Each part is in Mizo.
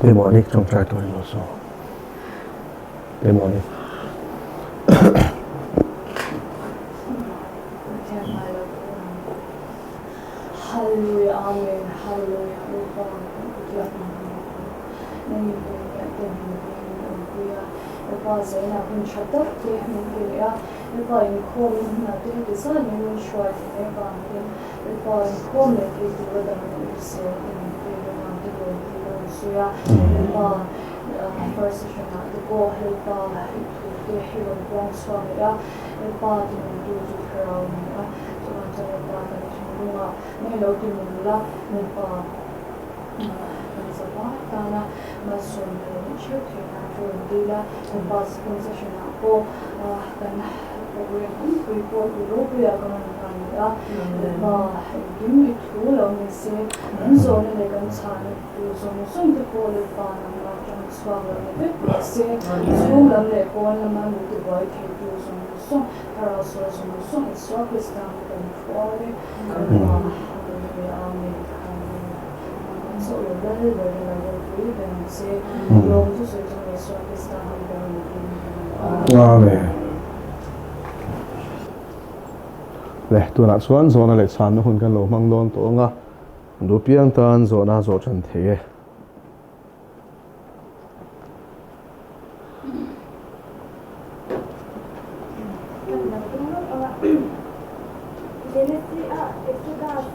Pawimawh ni tawngtai turin lo saw. Pawimawh ni. Hallelujah Amen Hallelujah Lalpa Pathian nangin kan miah te min vengin awmpui a Lalpa zainah hun tha tak te min pe leh a Lalpa inkhawm in hunah te heti zan in min hruai thei avangin Lalpa inkhawm leh thei tura dang in hrisel te min pek avang te lawm thu ka rawn sawi a Lalpa first session ah te pawh Lalpa i thu te i rawn puang chhuak leh a Lalpa tinungtu chu thlarau a ni a chuvang chuan Lalpa kan thinlungah nge lo tinung la Lalpa kan zavai tana malsawmna lo nih theuh theih nan chu rawn dil a Lalpa second session ah pawh kan program awmpui pawh i ropuiah ka rawn tan leh a, Lalpa engkim i thu lo ni se, kan zawhna leh kan chhahna tur zawng zawng te pawh Lalpa nangmah atang chhuak lo ni vek rawh se, chhung lam leh pawn lama min tibuai thei tur zawng zawng, Thlarau sual zawng zawng Isua Krista hi kan phuar e, Lalpa Hallelujah Amen Hallelujah Nangmah chauh lo lal ber la ropui ber ang che, lawm chu sawi chung Isua Krista hming kan rawn dil Amen. Le, tunah chuan zawhna leh chhanna hun kan lo hmang dawn tawh ang a, duh piang tan zawhna zawh tan thei e. Kan lo tum lawk ang a, Genesis ah Exodus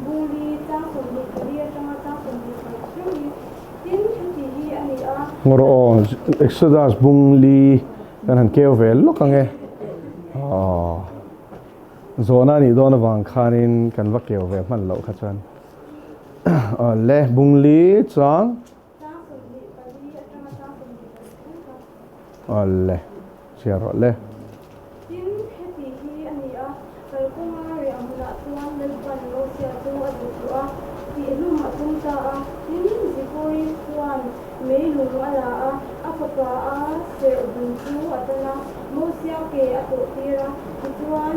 bungli chang 24 atanga chang 27 thleng hi Tin, heti hi a ni a. Ngawr aw, Exodus bung li kan han keu ve lawk ang e. Aw, zawhna a nih dawn avang khanin kan va keu ve hman loh kha chuan. Aw le, bung li chang. Chang 24 atanga chang 27 thleng kha. Aw le, chhiar rawh le. Tin, heti hi a ni a, kalkawnga riah hmunah chuan Lalpan Mosia chu a duh tawh a, tihhlum a tum ta a. Tin, Zipori chuan meilung a la a, a fapa a serh bun chu a tan a, Mosia ke a tawh tir a, tichuan,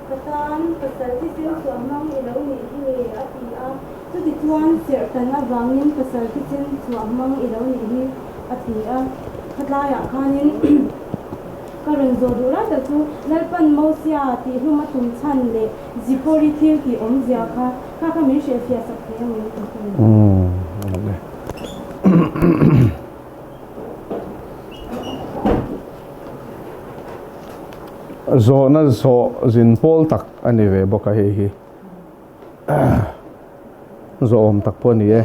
Ka tan pasal thisen chhuah hmang i lo nih hi le, a ti a. Chutichuan, serh tan avangin pasal thisen chhuah hmang i lo nih hi, a ti a. Khatlaiah khanin ka rawn zawh duh lai tak chu Lalpan Mosia tihhlum a tum chhan leh Zipori thil tih awmzia kha kha kha min hrilhfiah sak thei a ni. Zawhna zawh zin pawl tak a ni ve bawk a hei hi. Zawhawm tak pawh a ni e.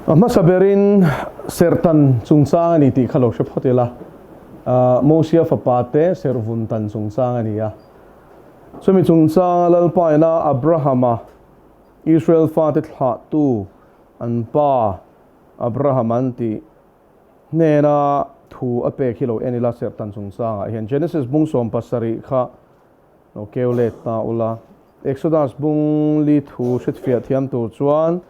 A hmasa berin serhtan chungchang a ni tih kha lo hre phawt ila. Mosia fapa te serhvun tan chungchang a ni a. Chumi chungchanga Lalpa ina Abrahama, Israel fate thlahtu an pa Abraham an tih hnena thu a pek hi lo en ila serhtan chungchangah hian Genesis bung 70 kha Lo keu let ta ula. Exodus bung li thu hretfiah thiam tur chuan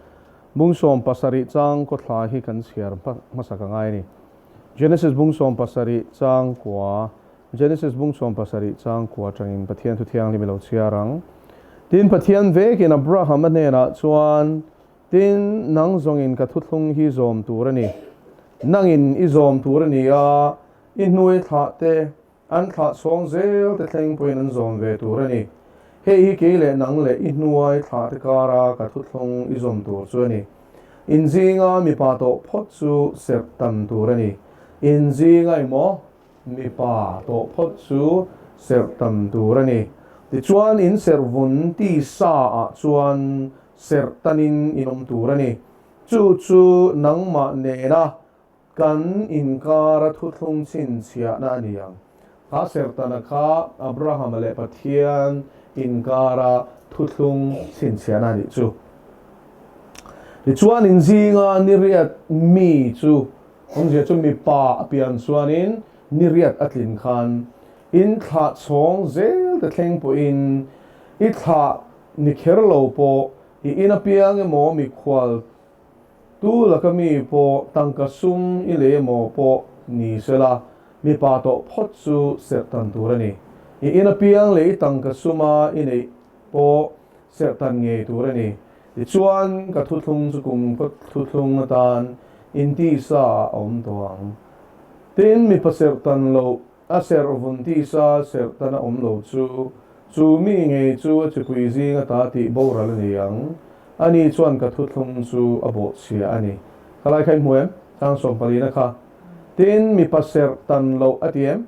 bung 70 chang kawthla hi kan chhiar hmasa ka ngai a ni. Genesis bung 70 chang kua Genesis bung 70 chang kua atangin Pathian thu thianghlim i lo chhiar ang. Tin, Pathian vekin Abraham a hnenah chuan, Tin, nang zawngin ka thuthlung hi zawm tur a ni. Nangin i zawm tur a ni a, i hnuai thlah te, An thlah chhawng zel te thleng pawhin an zawm ve tur a ni. Hei hi kei leh nang leh i hnuai thlah te kara ka thuthlung i zawm tur chu a ni. In zinga mipa tawh phawt chu serh tam tur a ni. In zinga emaw mipa tawh phawt chu serh tam tur a ni. Tichuan in serh vun tisa ah chuan serh tanin in awm tur a ni. Chu chu nangmah nena Kan inkara thuthlung chhinchhiahna a ni ang. Kha Sertana kha Abrahama leh Pathian inkara thuthlung chhinchhiahna a nih chu. Tichuan inzinga niriat mi chu, awmzia chu mipa a pian chuanin niriat a tlin khan in thlah chhawng zel te thleng pawhin i thlah ni kher lo pawh i in apiang emaw mikhual Tu laka mi pawh tangka sum i lei emaw pawh ni sela, mipa tawh phawt chu serhtan tur a ni. I in apiang leh i tangka suma i neih pawh serhtan ngei tur a ni. Tichuan, ka thuthlung chu kum khaw thuthlung atan intisa ah a awm tawh ang. Tin, mipa serhtan loh, a serh vun tisa serhtan a awm lo chu, chu mi ngei chu a chipui zing ata tih boral a ni ang. Ani chuan ka thuthlung chu a bawhchhia a ni. Khalai kha i hmu em? Chang sawmpalina kha. Tin, mipa serhtan loh a ti em?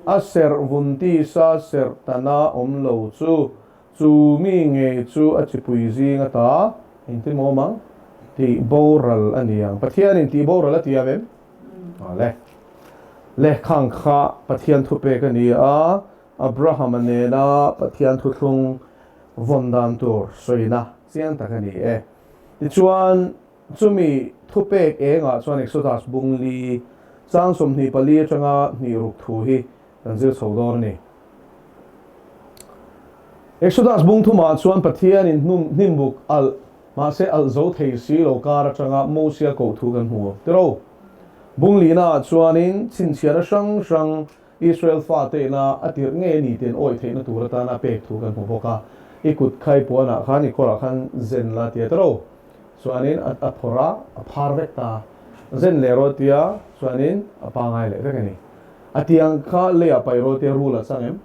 A serh vun tisa serhtana awm lo chu, chu mi ngei chu a chipui zing ata engtin maw awm ang? Tih boral a ni ang. Pathianin tih boral a ti ang em? Le. Lehkhang kha Pathian thupek a ni a, Abrahama nena Pathian thuthlung vawn dan tur sawina chiang tak a ni e. Tichuan, Chumi thupek engah chuan Exodus bung li chang 24 atanga hnih ruk thu hi kan zir chho dawn a ni. Exodus bung thumah chuan Pathianin hnimbuk alh, mahse alh zo thei si lo kar atanga Mosia koh thu kan hmu tiro. Bung linaah chuanin chhinchhiahna hrang hrang Israel fate ina a tirh ngei a ni tih an awih theihna tur atana a pek thu kan hmu bawk a. I kut khai puanah khan i kawrah khan zen la tia tiro. Chuanin a phawrh a, a phar vek ta. Zen leh rawh tia chuanin a pangai leh vek a ni. A tiang kha leiah paih rawh tia rul a chang em?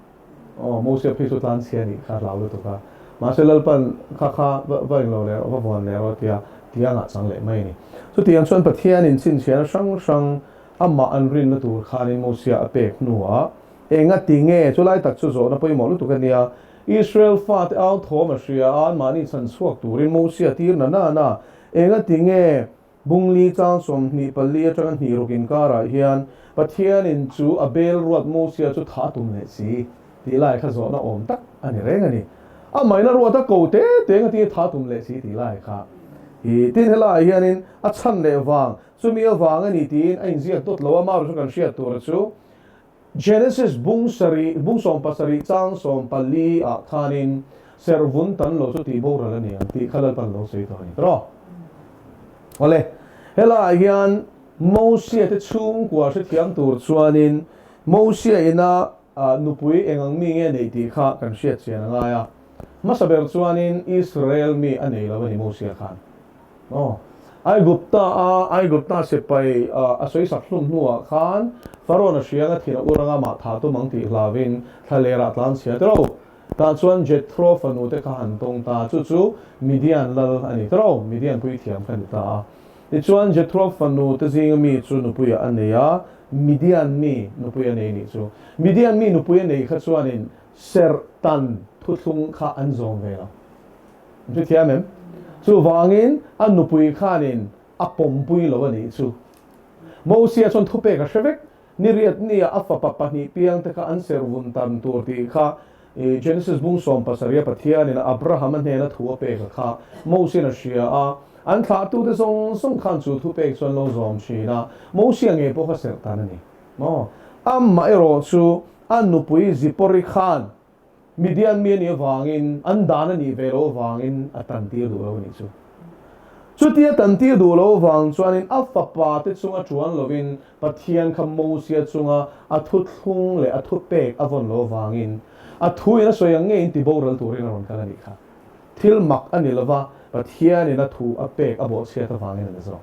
Aw, Mosia phei chu tlan chhia nih kha hlau lutuk a. Mahse Lalpan kha kha va englo leh rawh, va vuan leh rawh tia tiangah chang leh mai a ni. Chutiang chuan Pathianin chhinchhiahna hrang hrang amah an rinna tur khanin Mosia a pek hnuah enga ti nge chulai tak chu zawhna pawimawh lutuk a nia. Israel fate au thawm a hria a, anmahni chhan chhuak turin Mosia tir na na na. Enga ti nge Bungli chang 24 atanga hnih ruk inkarah hian Pathianin chu a bel ruat Mosia chu thah a tum leh si tih lai kha zawhna awm tak a ni reng a ni. Amahin a ruat a ko te te enga ti nge thah a tum leh si tih lai kha hi tin helaiah hianin a chhan leh vang chumi avang a ni tiin a inziak dawt lo a, amaherawhchu kan hriat tura chu Genesis bung sarih, bung 17 chang 14 ah khanin serhvun tan lo chu tih boral a ni ang tih kha Lalpan lo sawi tawh a ni tawh. Awle, helaiah hian Mosia te chhungkua hrethiam tur chuanin Mosia ina nupui eng ang mi nge neih tih kha kan hriat chian a ngai a. Hmasa ber chuanin Israel mi a nei lo a ni Mosia khan. Aw. Aigupta a Aigupta sipai a sawi sak hlum hnuah khan Farawn a hriang a thin a ur anga mah tha tum ang tih hlauin thlalerah tlan chhia tiro. Tah chuan Jethro fanu te kha han tawng ta, chu chu Midian lal a ni tiro, Midian puithiam kha ni ta a. Tichuan Jethro fanu te zinga mi chu nupuiah a nei a, Midian mi nupui a nei nih chu. Midian mi nupui a nei kha chuanin serhtan thuthlung kha an zawm ve lo. Hrethiam em? Chuvangin a nupui khanin a pawmpui lo a nih chu. Mosia chuan thupek a hre vek. Ni riat nia a fapa pahnih piang te kha an servun tan tur tih kha Genesis bung 17 a Pathianin Abraham-a hnena thu a pek a kha Mosian a hria a. An thlahtute zawng zawng khan chu thupek chuan lo zawm thin a. Mosia ngei pawh kha serh tan a ni. Maw? Amaherawh chu a nupui Zipori khan Midian mi a nih avangin, an dan a nih ve loh avangin a tantir duh lo a nih chu. Chutia tantir duh loh avang chuanin a fapa te chunga tuan lovin Pathian kha Mosia chunga a thuthlung leh a thupek a vawn loh avangin a thuin a sawi ang ngeiin tiboral turin a rawn kal a nih kha. Thil mak a ni lova, Pathianin a thu a pek a bawhchhiat avangin a ni zawk.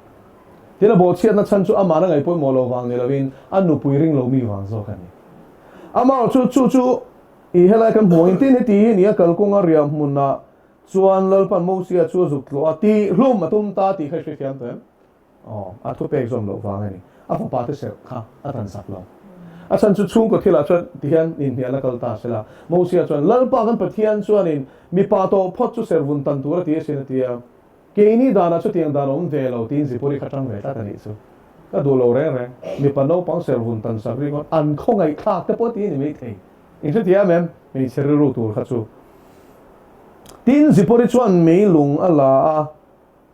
Tin, a bawhchhiatna chhan chu amahna ngaih pawimawh lo vang ni lovin a nupui ring lo mi vang zawk a ni. Amah chu chu chu i helai kan hmuh angin tin heti hi ni a kalkawnga riah hmunah chuan Lalpan Mosia chu a zuk tlawh a, tih hlum a tum ta tih kha i hrethiam tawh em? Aw, a thupek zawm loh vang a ni. A fapa te serh kha a tan sak lo. A chhan chu chhungkaw thilah chuan tihian inhnial a kal ta se la. Mosia chuan, Lalpa kan Pathian chuanin mipa tawh phawt chu serhvun tan tur a ti asin a ti a. Keini danah chutiang dan a awm ve lo tiin Zipuri kha tang ve tlat a nih chu. Ka duh lo reng reng. Mipa naupang servun tan sak ringawt an khawngaih thlak te pawh ti a ni mai thei. In hrethiam em? Hmeichhe rilru tur kha chu. Tin, Zipuri chuan meilung a la a,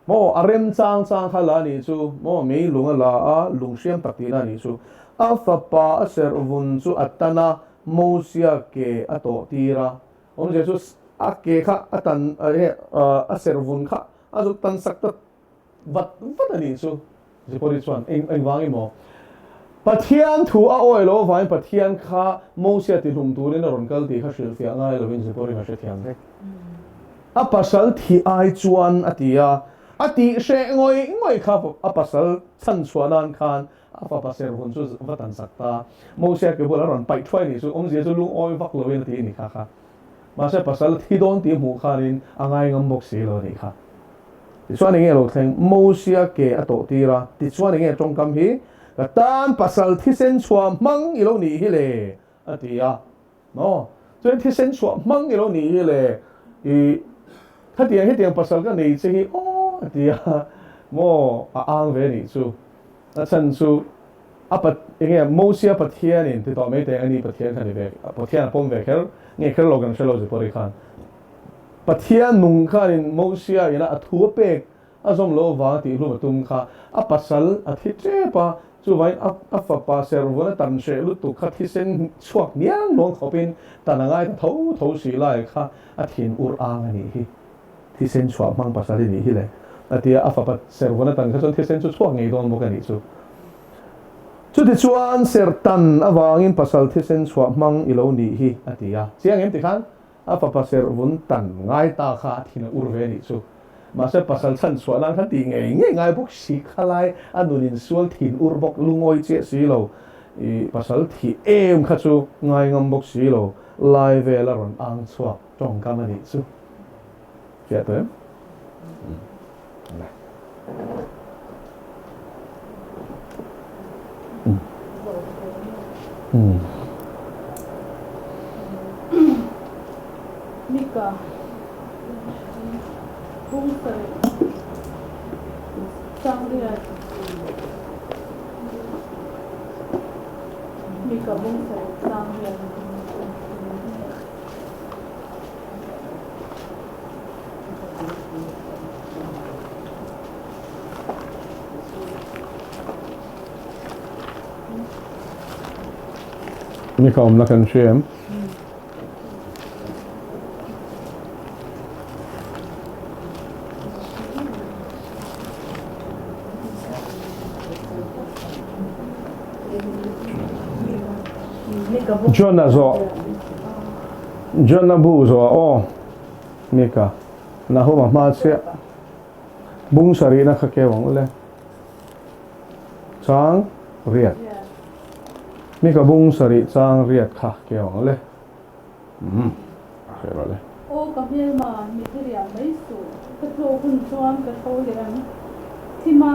maw, a rem chang chang kha la a nih chu, maw, meilung a la a, lung hriam tak tihna a nih chu. A fapa a servun chu a tan a, Mosia ke a tawh tir a. Awmzia chu a ke kha a tan a servun kha a zuk tan sak ta vat vat a nih chu. Zipori chuan eng engvang emaw Pathian thu a awi lo avangin Pathian kha Mosia tihlum turin a rawn kal tih kha hrilhfiah ngai lovin Zipori kha hrethiam vek. A pasal thih ai chuan a ti a, a tih hreh ngawih ngawih kha a pasal chhan chhuah nan khan a fapa serhun chu va tan sak ta. Mosia ke bulah a rawn paih thuai nih chu awmzia chu lungawi vak loin a ti a ni kha kha. Mahse pasal a thi dawn tih hmuh khanin a ngai ngam bawk si lo a nih kha. Tichuan enge lo thleng? Mosia ke a tawh tir a, tichuan enge tawngkam hi ka tan pasal thisen chhuah hmang i lo nih hi le a ti a. Maw? Chuan thisen chhuah hmang i lo nih hi le i khatiang hetiang pasal ka nei che hi aw a ti a, maw a ang ve nih chu. A chhan chu a pa enge Mosia Pathianin ti tawh mai teng a ni Pathian kha ni ve Pathian a pawm ve kher nge kher lo kan hre lo Zipori khan Pathian nung khanin Mosia ina a thu a pek A zawm lo avanga tihhlum a tum kha a pasal a thi tep a, chuvangin a a fapa servun a tan hreh lutuk kha thisen chhuak hniang hnuang khawpin tan a ngai ta tho tho si lai kha a thin ur ang a nih hi. Thisen chhuah hmang pasal i nih hi le a ti a, a fapa servun a tan kha chuan thisen chu chhuak ngei dawn bawk a nih chu. Chutichuan sertan avangin pasal thisen chhuah hmang i lo nih hi a ti a, chiang em tikhan A fapa serh vun tan ngai ta kha a thin a ur ve nih chu. Mahse pasal chhan chhuah nan khan tih ngei ngei ngai bawk si kha lai a nun in sual thin ur bawk lungawi chiah si lo. I pasal thih em kha chu ngai ngam bawk si lo lai vel a rawn ang chhuak tawngkam a nih chu. Fiah tawh em? Mika bung sarih changriat Mika bung sarih changriat. Ni ka awmna kan hria em? John a zawh. John a bu zawh aw. Mika, Nahuma hma chiah bung sarihna kha keu ang ule. Chang riat. Mika bung sarih chang riat kha keu ang ule. Umm, a hre rawh le. Aw ka hmelma, mi thiriam mai suh. Ka tlawh hun chuan ka tho leh ang. Thima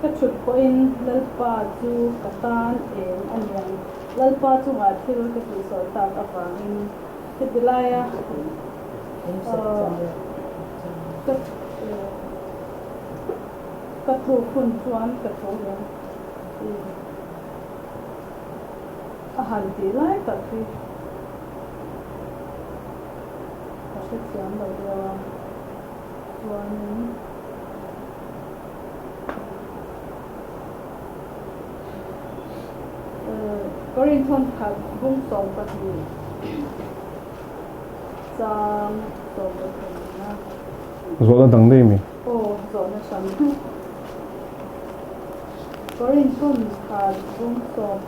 ka thut pawhin Lalpa chu ka tan eng a niang. Lalpa chungah thil ka tihsual tak avangin Heti laia ka tluk hun chuan ka tho leh a han tih lai tak hi ka hrethiam lo deuh a, chuanin. Korinthon khat bung 12 chang 13 a. Zawhna dang daih mi? Aw, zawhna hran. Korinthon khat bung 12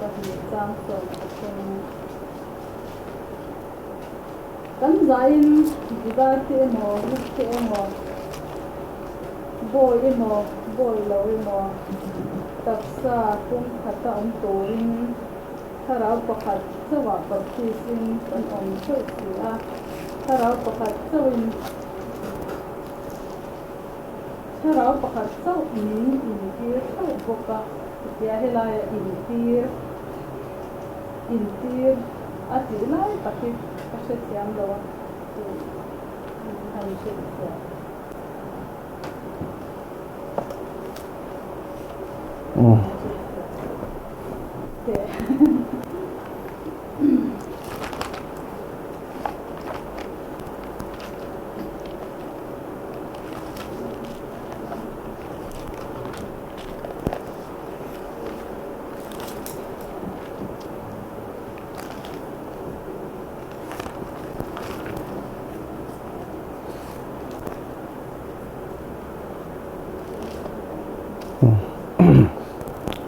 chang 13. Kan zain Juda te emaw, Greek te emaw, Bawi emaw, bawi lo emaw, taksa pum khata awm turin thlarau pakhat chauhah baptisin kan awm theuh si a, thlarau pakhat chauhin thlarau pakhat chauh min intir theuh bawk a, tia helaia intir intir a tih lai tak hi ka hrethiam lo a, han hrilhfiah.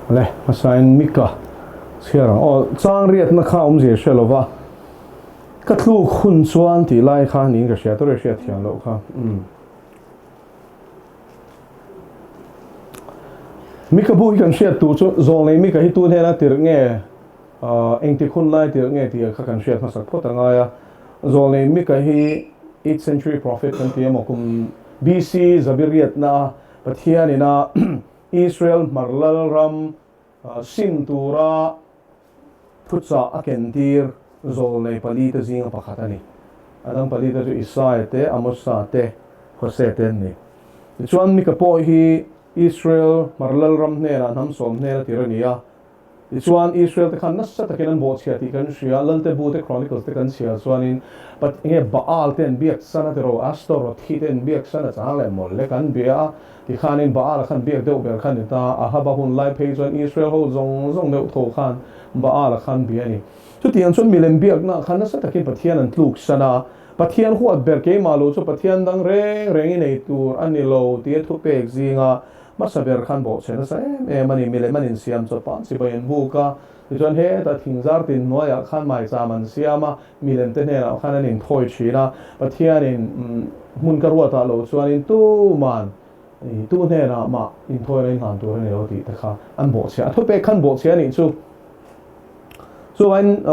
Le hmasain Mika chhiar ang aw chang riatna kha awmzia hre lova. Ka tluk hun chuan tih lai kha niin ka hria tawrh e hriat thiam loh kha. Umm. Mika bu hi kan hriat tur chu zawlnei Mika hi tun hnena tirh nge engtik hun lai tirh nge tih kha kan hriat hmasak phawt a ngai a. Zawlnei Mika hi eighth century prophet kan ti emaw kum BC zabiriatna a Pathian ina Israel hmar lalram sim tura Thuchah a kentir zawlnei palite zinga pakhat a ni. A dang palite chu Isaia te, Amosa te, Hosea te an ni. Tichuan, Mika pawh hi Israel hmar lalram hnenah hnam sawm hnen a tir a ni a. Tichuan, Israel te khan nasa takin an bawhchhia tih kan hria. Lalte bu te, Chronicles te kan chhiar chuanin Pat enge Baal te an biak san a ti ro, Astorothi te an biak san a chang leh mawlh lek an bia a. Tikhanin Baal-a khan biak deuh ber kha ni ta, Ahaba hun lai phei chuan Israel ho zawng zawng deuh tho khan Baal-a khan bia a ni. Chutiang chuan milem biakna khan nasa takin Pathian an tluk san a, Pathian huat ber keimah lo chu Pathian dang reng reng i nei tur a ni lo tia thupek zinga hmasa ber khan bawhchhe nasa em em a ni. Milem an insiam chawp a, chibai an buk a, tichuan hetah thingzar tin hnuaiah khan maicham an siam a, Milem te hnenah khan an inthawi thin a, Pathianin hmun ka ruatah lo chuanin tuman tu hnenah mah inthawi reng hlan tur a ni lo tih te kha an bawhchhia. A thupek khan bawhchhia a nih chu. Chuvangin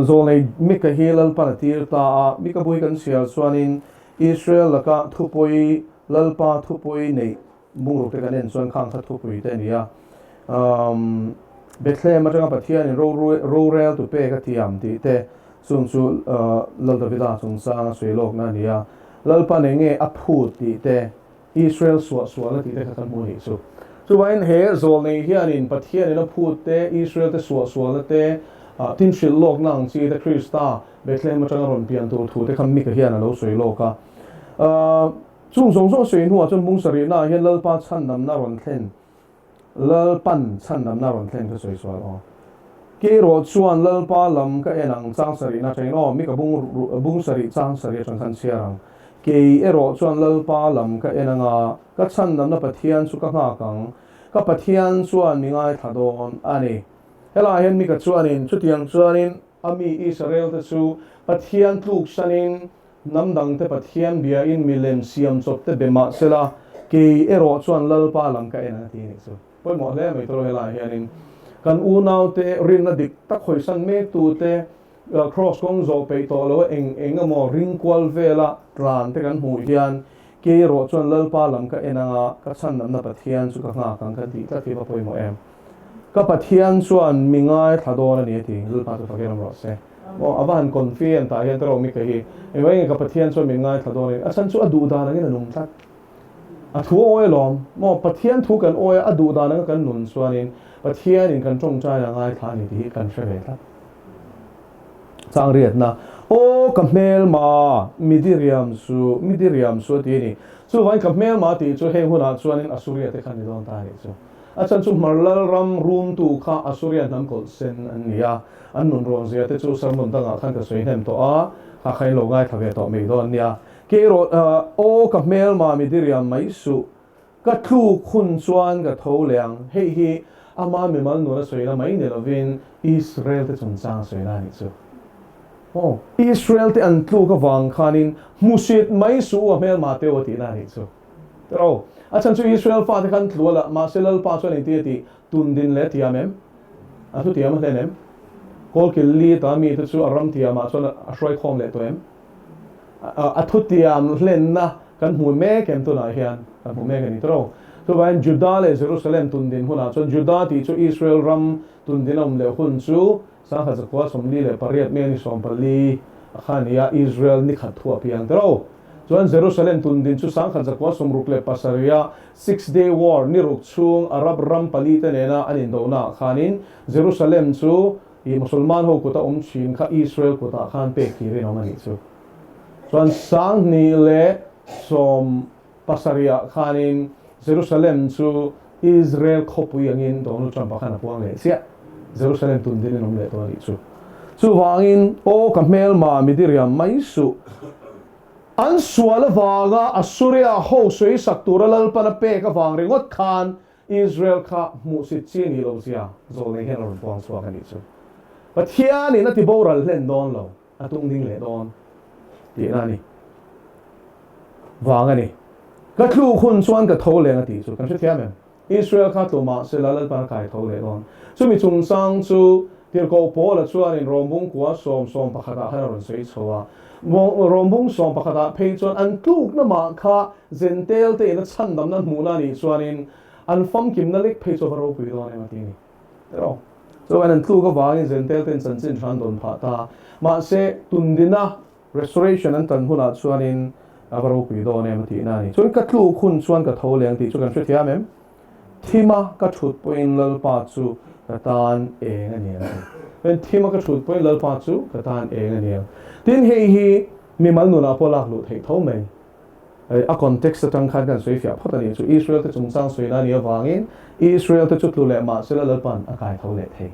Zawlnei Mika hi Lalpan a tir ta a, Mika bu hi kan chhiar chuanin Israel laka thupui, Lalpa thupui neih Bungruk te kan en chuan khang kha thupui te a ni a. Bethlehem atanga Pathianin rorel tu pek a tiam tih te chung chu Lal Davida chungchanga sawi lawkna a ni a. Lalpa eng nge a phut tih te, Israel suah sualna tih te kha kan hmu a nih chu. Chuvangin he zawlnei hianin Pathianin a phut te, Israel te suah sualna te, tin hrilh lawkna ang chi te Krista Bethlehem atanga rawn pian tur thu te kha Mika hian a lo sawi lawk a. Chung zawng zawng sawi hnuah chuan hmung sarihnaah hian Lalpa chhandamna rawn thlen, Lalpan chhandamna rawn thlen kha sawi sual aw. Kei erawh chuan Lalpa lam ka en ang chang sarihna atangin aw, mi ka bung bung sarih chang sarih atang khan chhiar ang. Kei erawh chuan Lalpa lam ka en anga, ka chhandamna Pathian chu ka nghak ang, ka Pathian chuan mi ngaithla dawn a ni. Helaiah hian Mika chuanin chutiang chuanin a mi Israel-te chu Pathian tluksanin Hnam dangte Pathian biain milem siam chawp te be mah sela, kei erawh chuan Lalpa lam ka en a ti nih chu. Pawimawh hle mai tawrh helaiah hianin kan unaute rinna dik tak hawisan mek tute Kraws kawng zawh peih tawh lo a eng eng emaw ring kual vela tlan te kan hmuh hian kei erawh chuan Lalpa lam ka en anga ka chhandamna Pathian chu ka nghak ang kan tih tlat hi va pawimawh em. Ka Pathian chuan mi ngaithla dawn a ni a ti, Lalpa chu fakin awm rawh se. Aw, a va han confi em tah hian tawrh Mika hi. Engvang nge ka Pathian chuan min ngaithla dawn in, a chhan chu a duh dan angin a nung tlat. A thu a awi alawm. Maw, Pathian thu kan awi a, a duh dan anga kan nun chuanin Pathianin kan tawngtaina a ngaithla a ni tih hi kan hre ve tlat. Chang riatna, Aw ka hmelma, mi diriam su, mi diriam su a ti a ni. Chuvangin ka hmelma tih chu heng hunah chuanin Asuria te khan ni dawn ta a nih chu. A chhan chu Hmar Lalram rumtu kha Asuria hnam kawlh sen an ni a, an nun rawn zia te chu sermon dangah khan ka sawi hnem tawh a, kha kha in lo ngaithla ve tawh mai dawn nia. Kei erawh aw ka hmelma mi diriam mai suh, ka tluk hun chuan ka tho leh ang, hei hi ama mimal nun a sawina mai ni lovin Israel te chungchang a sawina a nih chu. Aw, Israel te an tluk avang khanin hmusit mai suh u a hmelma teu a tihna a nih chu. Tiraw? A chhan chu Israel fate khan tlu a la, mahse Lalpa chuan engtin a tih? Tun din leh a tiam em? A thu tiam a hlen em? Kawlkil li ta mite chu a ram tiamah chuan a hruai khawm leh tawh em? A thu tiam hlenna kan hmu mek em tunah hian? Kan hmu mek a ni tiraw? Chuvangin Juda leh Jerusalem tun din hunah chuan Juda tih chu Israel ram tun din a awm leh hun chu Sangha zakua 48 mai a ni 14 a kha a ni a, Israel ni khat thu a piang tiraw? Chuan Jerusalem tundin chu 1967 a Six Day War ni ruk chhung Arab ram pali te nena an indohna ah khanin Jerusalem chu i Musulman ho kuta awm thin kha Israel kutah khan pek kirin awm a nih chu. Chuan 2017 ah khanin Jerusalem chu Israel khawpui angin Donald Trump a khan a puang leh chiah. Jerusalem tundin in awm leh tawh a nih chu. Chuvangin, aw ka hmelma mi diriam mai suh. An sual avanga Assuria ho sawisak tura Lalpan a pek avang ringawt khan Israel kha hmuhsit chi a nih lo zia zawlnei hian a rawn puang chhuak a nih chu. Pathianin a ti boral hlen dawn lo. a tung ding leh dawn tihna a ni. Vang a ni. Ka tluk hun chuan ka tho leng a tih chu kan hrethiam em? Israel kha tlu mah sela Lalpan a kai tho leh dawn. Chumi chungchang chu Tirhkoh Paula chuanin Rawmbung kua sawm sawm pakhatah khan a rawn sawi chho a. Rawmbung sawm pakhatah phei chuan an tlukna mah kha Zentel te ina chhandamna hmuhna a nih chuanin an famkimna lek phei chu a va ropui dawn em a ti a ni. Tiraw? Chuan an tluk avangin Zentel ten chanchin hran dawn phah ta. Mahse, tundina Restoration an tan hunah chuanin a va ropui dawn em a tihna a ni. Chuan ka tluk hun chuan ka tho leng tih chu kan hrethiam em? Thima ka thut pawhin Lalpa chu ka tan eng a ni ang ti. Chuan thima ka thut pawhin Lalpa chu ka tan eng a ni ang. Tin hei hi mimal nunah pawh lak luh theih tho mai. A context atang khan kan sawi fiah phawt a nih chu. Israel te chungchang sawina a nih avangin Israel te chu tlu leh mahsela Lalpa'n a kai tho leh thei.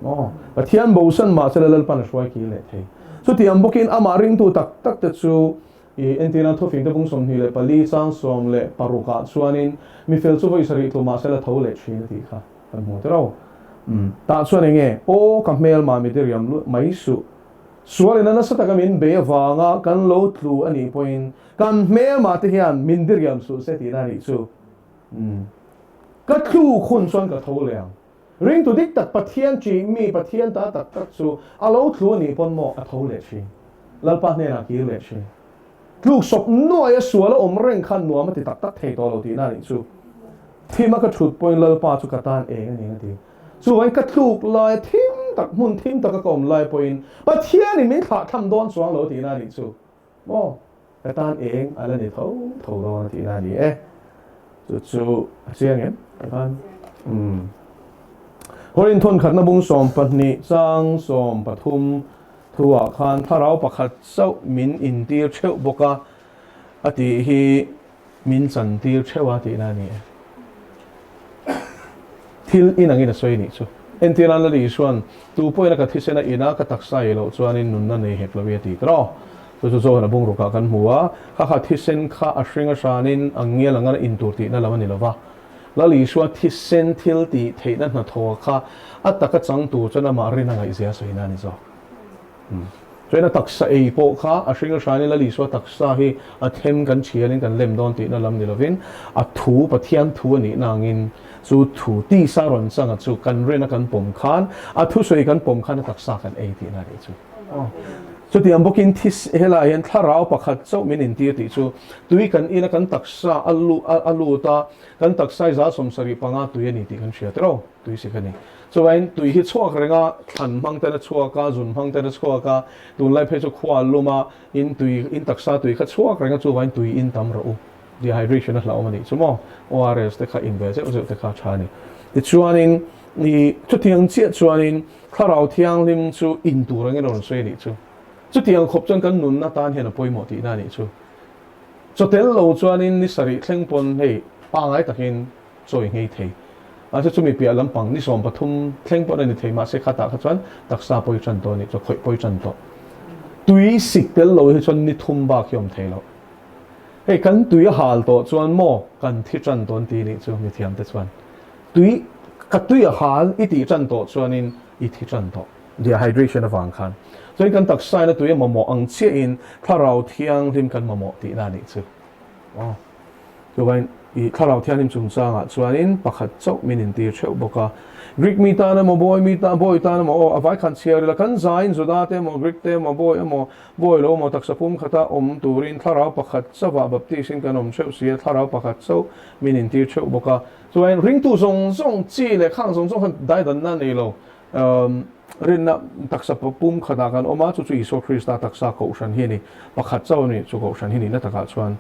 Aw, Pathian bosan mahsela Lalpan a hruai kir leh thei. Chutiang bawkin amah ringtu tak tak te chu i entirna thufingte bung 24 chang 16 ah chuanin mi fel chu vawi sarih tlu mahsela tho leh thin a tih kha kan hmu tiro. Umm, tah chuan enge, Aw, ka hmelma mi diriam luah mai suh. Sualin a nasa taka min bei avanga kan lo tlu a nih pawhin kan hmelma te hian min diriam suh se tihna a nih chu. Umm, ka tluk hun chuan ka tho leh ang. Ringtu dik tak Pathian ṭih mi Pathian ta tak tak chu a lo tlu a nih pawn maw a tho leh ṭhin. Lalpa hnenah kir leh ṭhin. Tluk sawp nuai a sual a awm reng khan nuam a ti tak tak thei tawh lo tihna a nih chu. Thim a ka ṭhut pawhin Lalpa chu ka tan eng a ni ang a ti. Chuvangin ka tluk lai a thim tak hmun thim taka ka awm lai pawhin Pathianin min thlahthlam dawn chuang lo tihna a nih chu. Maw? Ka tan eng a la ni tho tho dawn a tihna a ni e. Chu chu a chiang em? Ka tan. Umm. Korin thawn khatna bung 12 chang 13 thuah khan thlarau pakhat chauh min intir theuh bawk a, a tih hi min chantir theuh a tihna a ni e. Thil inangin a sawi nih chu. Entirnan Lal Isuan, Tu pawhin a ka thisen a in a, ka taksa ei loh chuanin nunna nei hek lo i a ti tawh. Chu chu Johan a bungrukah kan hmu a, kha kha thisen kha a hring a hranin a ngial anga in tur tihna lam a ni lo va. Lal Isua thisen thil tih theihna hnathawh kha a taka chang tur chuan amah rin a ngaihzia a sawina a ni zawk. Chuan a taksa ei pawh kha a hring a hranin Lal Isua taksa hi a them kan thianin kan lem dawn tihna lam ni lovin a thu, Pathian thu a nihna angin chu thu tisa rawn changa chu kan rin a kan pawm khan a thusawi kan pawm khan a taksa kan ei tihna a nih chu. Chutiang bawkin this helaiah hian thlarau pakhat chauh min intir tih chu tui kan ina kan taksa a lut a, kan taksa hi 75% tui a ni tih kan hria tiraw, tui sik a ni. Chuvain tui hi chhuak reng a, thlan hmang ten a chhuak a, zun hmang ten a chhuak a, tunlai phei chu khua a lum a, in tui, in taksa tui kha chhuak reng a, chuvain tui in tam rawh u. Dehydration a hlauhawm a nih chu maw? ORS te kha in ve zeuh zeuh te kha a tha a ni. Tichuanin i chutiang chiah chuanin Thlarau Thianghlim chu in tur angin a rawn sawi a nih chu. Chutiang khawp chuan kan nunna tan hian a pawimawh tihna a nih chu. Chaw tel lo chuanin ni sarih thleng pawn hei pangngai takin chawi nghei thei. Mahse chumi piah lampang ni 13 thleng pawn a ni thei mahse khatah kha chuan taksa pawi tan tawh a nih chu, khawih pawi tan tawh. Tui sik tel lo hi chuan ni thum bak hi awm thei lo. Hei kan tui a hal tawh chuan maw kan thi tan dawn ti nih chu mithiam te chuan. Tui ka tui a hal i tih tan tawh chuanin i thi tan tawh. Dehydration avang khan. Chuan kan taksa in a tui a mamawh ang chiahin thlarau thianghlim kan mamawh tihna a nih chu. Aw. Chuvain i thlarau thianghlim chungchangah chuanin pakhat chauh min intir theuh bawk a. Greek mi tan emaw bawi mi tan bawi tan emaw aw a vai khan chhiar ila kan zaiin Juda te emaw Greek te emaw bawi emaw bawi lo emaw taksa pum khata awm turin thlarau pakhat chauhah baptist in kan awm theuh si a thlarau pakhat chauh min intir theuh bawk a. Chuvain ringtu zawng zawng chi leh khang zawng zawng khan daidanna nei lo Rinna taksa pum khatah kan awm a, chu chu Isua Krista taksa kohhran hi a ni. Pakhat chauh a ni, chu kohhran hi nihna takah chuan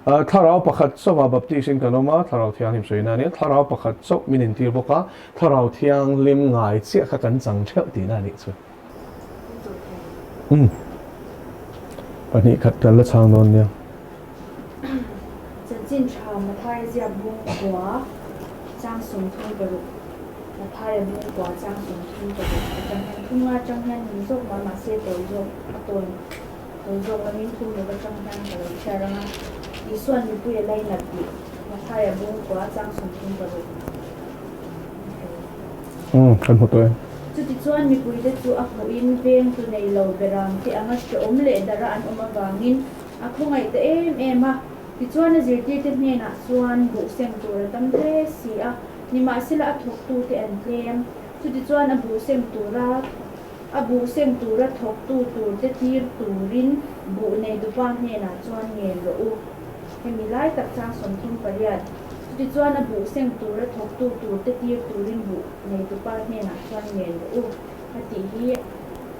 Thlarau pakhat chauhah baptist-in kan awm a, Thlarau Thianghlim sawina a ni a, Thlarau pakhat chauh min intir bawk a, Thlarau Thianghlim ngai chiah kha kan chang theuh tihna a nih chu. Umm. Pahnih khat kan la chhang dawn nia. Chanchin tha Mathaia ziak bung kua chang 36 Mathaia bung kua chang 36 atang hian thum nga atang hian min zawk mah mahse tawi zawk a tawn tawi zawk lamin thum ruk atang hian ka lo chhiar ang a Isuan mipui a lainat tih Mathaia bung kua chang 36. Umm kan hmu tawh e. Chutichuan. Tichuan mipuite chu a hmuhin vengtu nei lo beramte anga hrehawm leh dara an awm avangin a khawngaih ta em em a. Tichuan a zirtirte hnenah chuan buh seng tur a tam hle si a, nimahsela a thawktute an tlem. Chutichuan a buh seng tura a buh seng tura thawktu turte tir turin buh neitupa hnenah chuan ngen rawh u. Hemi lai tak chang 38. Chutichuan a buh seng tura thawktu turte tir turin buh neitupa hnenah chuan ngen rawh u a tih hi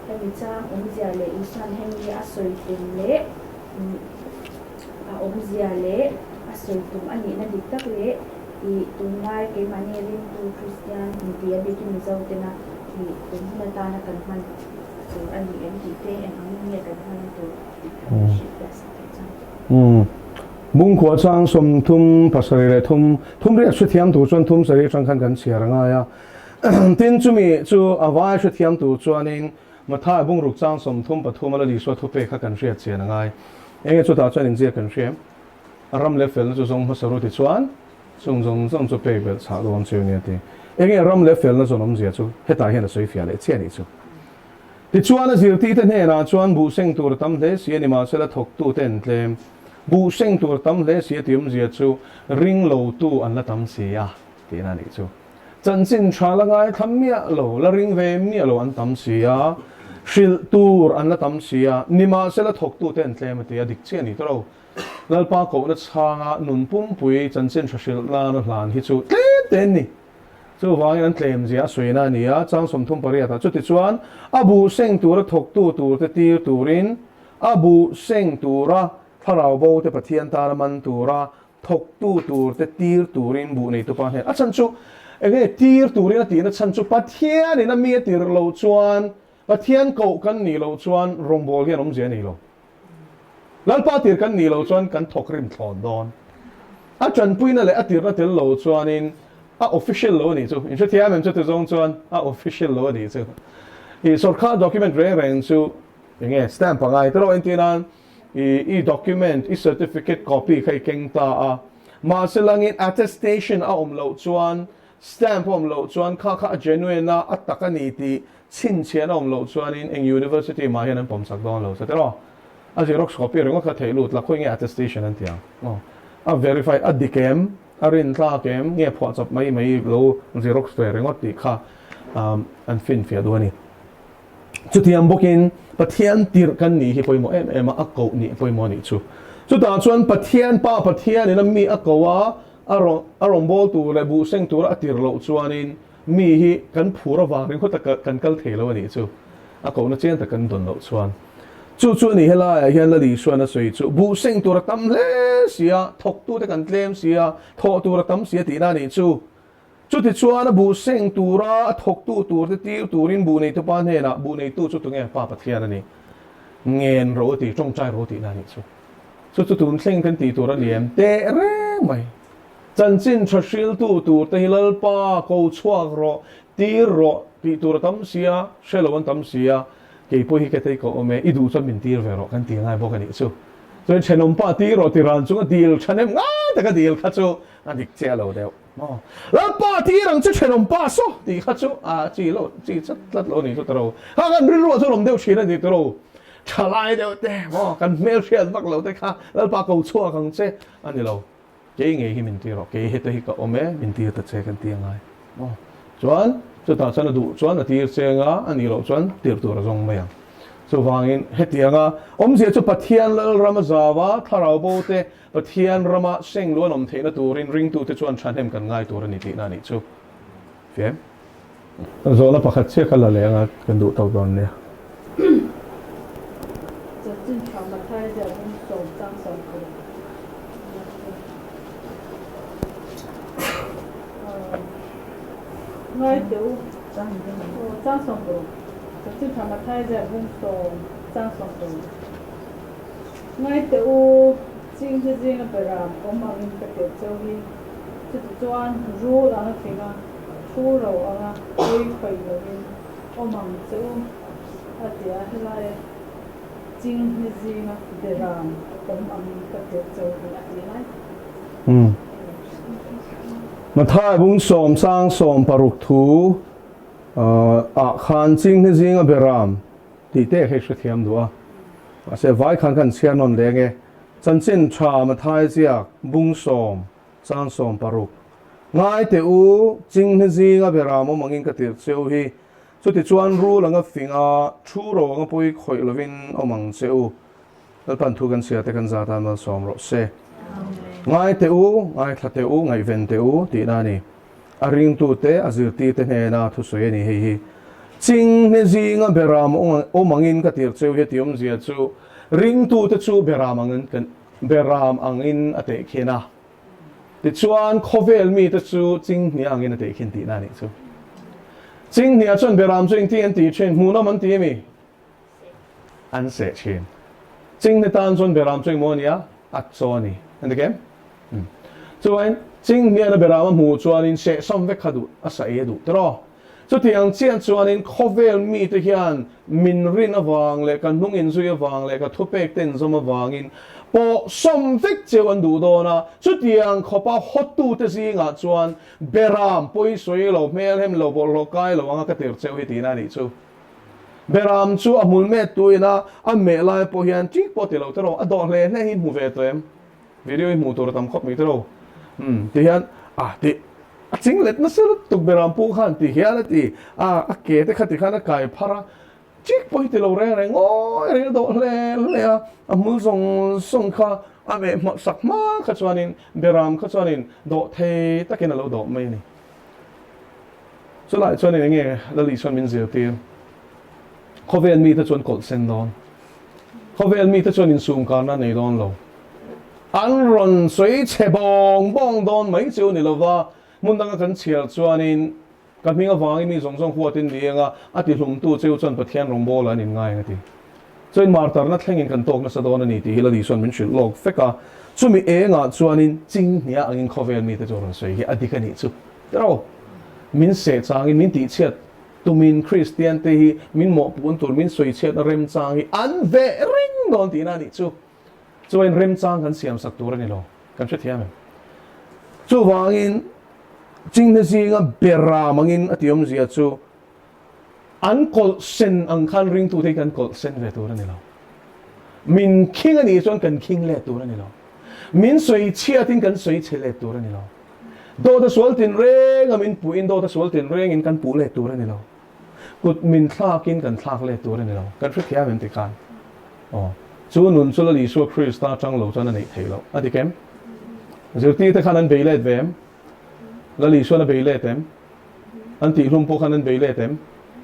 hemi chang awmzia leh Isuan hemi a sawi tum leh a awmzia leh a sawi tum a nihna dik tak leh ih tunlai keimahni ringtu Kristian inti a bikin Mizo tena ih tun hun atana kan hman tur a ni em tih te eng angin nge kan hman tur tih kha min hrilhfiah sak theih chuan. Umm. Bungkua chang 37 leh thum, thum riat hrethiam tur chuan thum sarih atang khan kan chhiar a ngai a. Tin, chumi chu a vai hrethiam tur chuanin Mathai bungruk chang 33 a la Isua thupek kha kan hriat chian a ngai. Enge chutah chuan inziak kan hria em? A ram leh felna chu zawng hmasa ru tichuan chung zawng zawng chu pek belh chhah dawn cheu nia ti. Enge ram leh felna zawn awmzia chu hetah hian a sawi fiah leh chiah a nih chu. Tichuan a zirtite hnenah chuan buh seng tur a tam hle si a ni mahsela thawktute an tlem. Buh seng tur a tam hle si a tih awmzia chu ring lotu an la tam si a tihna a nih chu. Chanchin tha la ngaithla miah lo, la ring ve miah lo an tam si a, hrilh tur an la tam si a, nimahsela thawktute an tlem a ti a, dik chiah a ni tawh lo. Lalpa kohna chhanga nun pumpui chanchin tha hrilh nana hlan hi chu tlem te an ni. Chuvangin an tlem zia a sawina a ni a, chang 38 ah chutichuan a buh seng tura thawktu turte tir turin a buh seng tura thlarau bo te Pathian tana man tura thawktu turte tir turin buh neitu pa hnen a chhan chu enge tir turin a tihna chhan chu Pathianin a mi a tir loh chuan Pathian koh kan nih loh chuan rawngbâwl hian awmzia a nei lo. Lalpa tir kan nih loh chuan kan thawk rim thlawn dawn. A ṭanpuina leh a tirna tel lo chuanin a official lo a nih chu. In hrethiam em chute zawng chuan a official lo a nih chu. I sawrkar document reng reng chu eng nge stamp a ngai tawh entir nan i i document, i certificate copy kha i keng ta a. Mahse langin attestation a awm loh chuan Stamp a awm loh chuan kha kha a genuine a, a tak a ni tih chhinchhiahna awm loh chuanin eng university mah hian an pawm chak dawn lo che tiraw? A xerox copy ringawt kha theih lut la, khawi nge attestation an ti ang? Aw, a verify a dik em? A rintlak em? Nge phuahchawp mai mai lo xerox ve ringawt tih kha an finfiah duh a ni. Chutiang bawkin Pathian tirh kan nih hi pawimawh em em a, a koh nih pawimawh a nih chu. Chutah chuan Pathian Pa Pathianin a mi a ko a, A rawn a rawn bawl tur leh buh seng tura a tir loh chuanin mi hi kan phur avang ringawt a kan kal thei lo a nih chu. A kohna chiang tak kan dawn loh chuan. Chu chu a ni helaiah hian Lali Isuan a sawi chu buh seng tur a tam hle si a, thawktute kan tlem si a, thawh tur a tam si a tihna a nih chu. Chutichuan a buh seng tura a thawktu turte tir turin buh neitupa hnenah buh neitu chu tunge Pa Pathian a ni. Ngen ro a ti, tawngtai ro tihna a nih chu. Chu chu tun thleng kan tih tur a ni em? Teh reng mai. Chanchin tha hriltu tur te hi Lalpa ko chhuak rawh, tir rawh tih tur a tam si a, hre lo an tam si a, kei pawh hi ka tei ka awm e, i duh chuan min tir ve rawh kan ti ngai bawk a nih chu. Chuan thenawmpa tir rawh ti ran chunga dil thahnem ngai taka dil kha chu a dik chiah lo deuh. Lalpa tir ang che thenawmpa saw tih kha chu a chi lo chi chat tlat lo a nih chu tiro. Kha kan rilruah chuan awm deuh thin a ni tiro. Thalai deuh te maw kan hmel hriat vak lo te kha Lalpa ko chhuak ang che a ni lo. Kei ngei hi min tir rawh, kei heta hi ka awm e, min tir ta che kan ti angai maw. Chuan chutah chuan a duh chuan a tir cheng a, a nih loh chuan tir tur a zawng mai ang. Chuvangin hetianga awmzia chu Pathian Lalram a zau a, thlarau bo te Pathian rama seng luan awm theihna turin ringtute chuan thahnem kan ngai tur a ni tihna a nih chu. Fem. Zawhna pakhat chiah ka la leh anga kan duh tawk dawn nia. Chanchin tha Mathai ziah bung sawm chang 16. Ngai teh u. Chang 16. Chanchin tha Mathai ziah bung sawm chang 16. Ngai teh u, ching hi zinga beram awm angin ka tirh cheu hi. Chutichuan, rul anga fing a, thu ro anga pawi khawih lovin awm ang che u, a ti a. Helaia ching hi zinga beram awm angin ka tirh cheu hi a ti lai. Mathai bung sawm sang 60 thu. Ah khan chinghne zinga beram tih te hei hrethiam duh a. Mahse vai khan khan chhiar nawn leng e. Chanchin tha Mathai ziak bung sawm chang 60. Ngai teh u, chinghne zinga beram awm angin ka tirh che u hi. Chutichuan rul anga fing a, thu ro anga pawi khawih lovin awm ang che u. Lalpan thu kan chhiar te kan zat a malsawm rawh se. Ngai teh u, ngaithla teh u, ngaihven teh u tihna a ni. A ringtute, a zirtirte hnena thusawi a ni hei hi. Chinghne zinga beram awm angin ka tir cheu hi a ti awmzia chu ringtute chu beram angin kan beram angin a tehkhin a. Tichuan khawvel mite chu chinghne angin a tehkhin tihna a nih chu. Chinghne chuan beram chu engtin an tih thin? Hmuhnawm an ti ami? An seh thin. Chinghne tan chuan beram chu engmaw a nia? A chaw a ni. An ti kem? Chuan chinghniana beram a hmuh chuanin sehsam vek kha duh a sa ei a duh tiraw? Chutiang chiah chuanin khawvel mite hian min rin avang leh ka hnung inzui avang leh ka thupek te inzawm avangin pawh sawm vek cheu an duh dawn a, chutiang khawpa hawtute zingah chuan beram pawisawi lo, hmelhem lo, bawlhhlawh kai lo anga ka tir cheu hi tihna a nih chu. Beram chu a hmul met tuina a meh lai pawh hian ṭik pawh ti lo tiraw, a dawh hle hle hi hmu ve tawh em? Video hi hmuh tur a tam khawp mai tiraw? Umm ti hian ah tih a ching let nasa lutuk Beram pu khan ti hian a ti a, a ke te kha ti khan a kai phar a, ṭik pawh hi ti lo reng reng ngawi reng a dawh hle hle a, a hmul zawng zawng kha a meh hmawlh sak hma kha chuanin Beram kha chuanin dawh thei takin a lo dawh mai a ni. Chulai chuan eng nge Lali chuan min zirtir? Khawvel mite chuan kawlh sen dawn. Khawvel mite chuan insumkarna nei dawn lo. An rawn sawi chhe bawng bawng dawn mai chu ni lova, hmun danga kan chhiar chuanin ka hming avangin mi zawng zawng huatin ni eng a, a tihlumtu cheu chuan Pathian rawngbawlah an inngai ang a ti. Chuan martarna thlengin kan tawk nasa dawn a ni tih hi Lali chuan min hrilh lawk vek a. Chumi engah chuanin chinghnia angin khawvel mite chu rawn sawi hi a dik a nih chu. Tiraw? Min seh changin min tihchhiat tumin Kristian te hi min mawhpun tur min sawichhiatna remchang hi an veh reng dawn tihna a nih chu. Chuan remchang kan siam sak tur a ni lo. Kan hrethiam em? Chuvangin chinghne zinga beram angin a ti awmzia chu an kawlh sen ang khan ringtute hi kan kawlh sen ve tur a ni lo. Min khing a nih chuan kan khing let tur a ni lo. Min sawichhiatin kan sawichhe let tur a ni lo. Dawt a sual tinreng a min puhin dawt a sual tinrengin kan puh let tur a ni lo. Kut min thlakin kan thlak let tur a ni lo. Kan hrethiam em ti khan? Aw. Chu nun chu Lal Isua Krista atang lo chuan a neih theih loh. A dik em? Zirtirte khan an bei let ve em? Lal Isuan a bei let em? An tihhlum pawh khan an bei let em?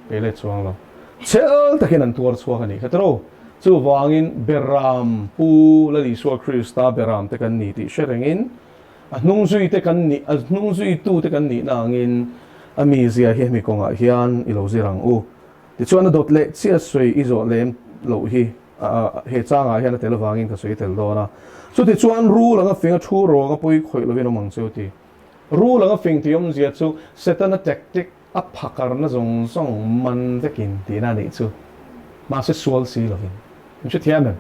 Bei let chuang lo. Chel takin an tuar chhuak a nih kha tiraw? Chuvangin Beram Pu Lal Isua Krista Beram te kan ni tih hre rengin a hnung zui te kan nih, a hnung zui tu te kan nihna angin a mizia hi hemi kawngah hian i lo zir ang u. Tichuan a dawt leh chiah sawi i zawh lem loh hi he changah hian a tel avangin ka sawi tel dawn a. Chutichuan rul anga fing a thu rawng a pawi khawih lovin awm ang che u ti. Rul anga fing tih awmzia chu Setana tactic a phakarna zawng zawng man vekin tihna a nih chu. Mahse sual si lovin. Min hrethiam em?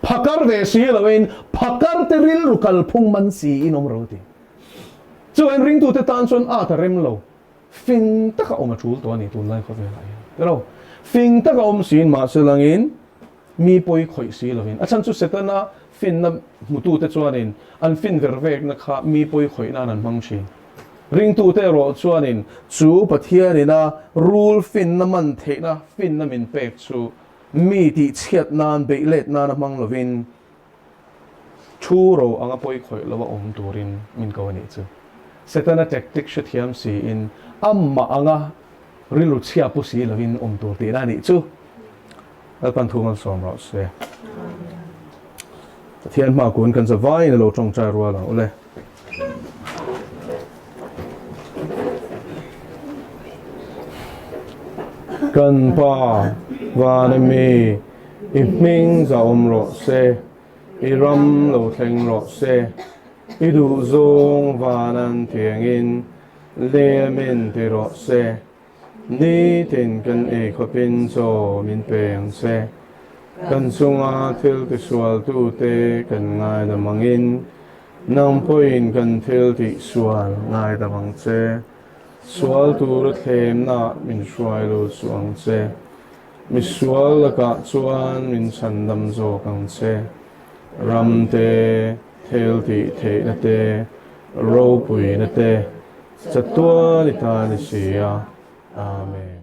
Phakar ve si lovin phakar te rilru kalphung man siin awm ro ti. Chuan ringtute tan chuan at a rem lo. Fing taka awm a tul tawh a ni tunlai khawvelah hian. Tilo, fing taka awm siin mahse langin mi pawi khawih si lovin. A chhan chu Setana finna hmutute chuanin an fin ver vekna kha mi pawi khawih nan an hmang thin. Ringtute erawh chuanin chu Pathianin a rul finna man theihna finna min pek chu mi tihchhiat nan beih let nan a hmang lovin Thu ro anga pawi khawih lo a awm turin min ko a nih chu. Setana tactic hrethiam siin amah anga rilru chhia pu si lovin awm tur tihna a nih chu. Lalpan thu malsawm rawh se. Pathian hma kun kan zavaiin a lo tawngtai rual ang ule. Kan Pa van ami i hming za awm rawh se, i ram lo thleng rawh se, i duh zawng van an thiangin lem in ti rawh se, nitin kan ei khawpin chaw min pe ang che, kan chunga thil tisualtute kan ngaidam angin, Nang pawhin kan thil tih sual ngaidam ang che. Sual tura thlemna min hruai lo chu ang che. Misual lakah chuan min chhandam zawk ang che. Ram te, thel tih theihna te, ropuina te, chatuan i ta ni si a. Amen.